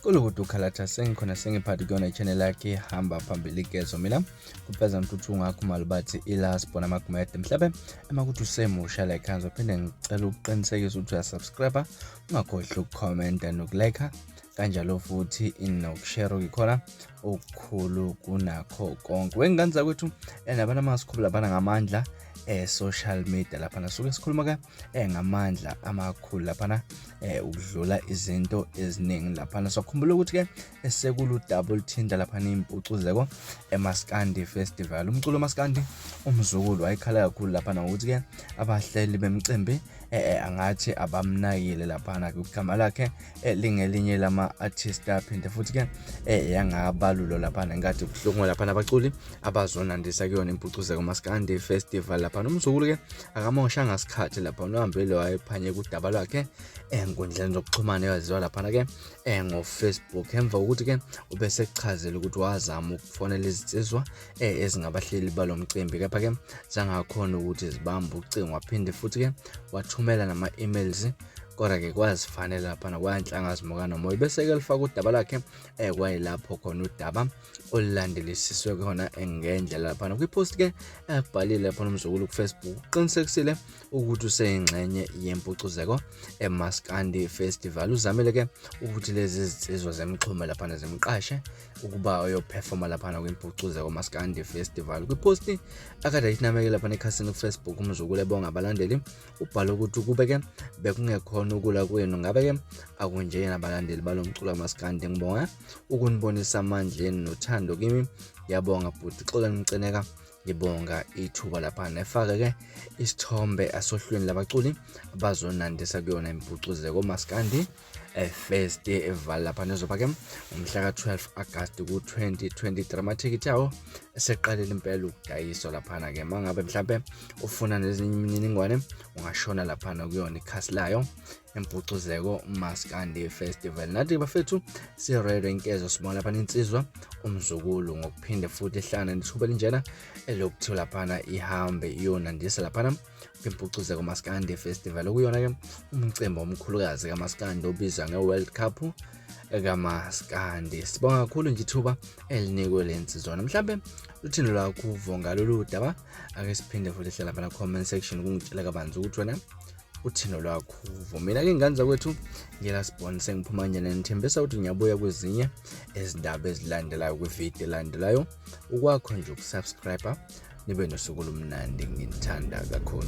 Kulukudu ukhalatha sengikhona sengiphathi kuyona i-channel yakhe hamba phambili gezo mina kupeza mthuthu ngakhumalo bathi ilasbona amagumede mhlabe emakuthi usemusha la ekhaya ngizophinde ngicela ukuqinisekisa ukuthi uyasubscribe ungakhohlwa ukukhomenta nokulike kanjalo futhi nokushare okuyikhona okukhulu kunakho konke wengane zakwethu nabantu amasikhulu labana ngamandla e-social media laphana suke sikhuluma ke ngamandla amakhulu laphana ukudlula izinto eziningi laphana. Sokhumbula ukuthi ke esekulu double thinta laphana impucuzeko eMaskandi Festival. Umculo maskandi umzukulu wayekhala kakhulu laphana ngokuthi ke abahleli bemcimbi angathi abamnakile laphana igama lakhe lingelinye lama-artist aphinde futhi ke yangabalulo laphana ngathi kuhlungwe laphana abaculi abazonandisa kuyona impucuzeko maskandi festival laphana. Umzukulu ke akamoshanga sikhathi laphana, uhambile wayephanye kudaba lwakhe enkundleni zokuxhumana eyaziwa laphana ke ngo-Facebook, emva kokuthi ke ubesechazela ukuthi wazama ukufonela izinsizwa ezingabahleli balo mcimbi, kepha ke zangakhona ukuthi zibambe ucingo. Waphinde futhi ke wathumela nama-emails, kodwa ke kwazifanela laphana kwanhlanga zimuka nomoya. Bese-ke lifaka udaba lakhe kwayilapho khona udaba olulandelisiswe khona ngendlela laphana kwipost ke akubhalile laphana umzukulu ku-Facebook, uqinisekisile ukuthi useyingxenye yempucuzeko eMaskandi Festival. Uzamile ke ukuthi lezi zinsizwa zemxhume laphana zimqashe ukuba uyoperforma laphana kwimpucuzeko Maskandi Festival. Kwiposti akade ayinameke laphana ekhasini ku-Facebook umzukulu ebonga abalandeli, ubhala ukuthi kube ke bekungekhona ukula kwenu ngabe ke akunjena abalandeli balo mculo kamaskandi, ngibonga ukunibonisa amandleni nothando kimi, ngiyabonga bhuti xola nimcineka, ngibonga ithuba laphana. Efake ke isithombe asohlwini labaculi abazonandisa kuyona impucuzeko maskandi Festival laphana ezoba ke ngomhla ka-12 Agasti ku-2023. Amathikithi awo eseqalile impela ukudayiswa laphana ke. Mangabe mhlampe ufuna nezinye imininingwane ungashona laphana kuyona ikhasi layo empucuzeko Maskandi Festival. Nathi bafethu si-radio inkezo sibona laphana insizwa umzukulu ngokuphinde futhi ihlangane nethuba elinjena elokuthiwa laphana ihambe iyonandisa laphana kwimpucuzeko Maskandi Festival, okuyona ke umcimbi omkhulukazi kaMaskandi obizwa nge-World Cup kaMaskandi. Sibonga kakhulu nje ithuba elinikwe le nsizwa. Mhlambe uthini lwakho uvo ngalolu daba? Ake siphinde futhi hlala lapha comment section kungitshela kabanzi ukuthi wena uthini lwakho uvo. Mina ke ngane zakwethu ngilasibona sengiphuma nje, nithembisa ukuthi ngiyabuya kwezinye izindaba ezilandelayo kwividiyo elandelayo. Ukwakho nje ukusubscribe, nibe nosuku olumnandi, nginithanda kakhulu.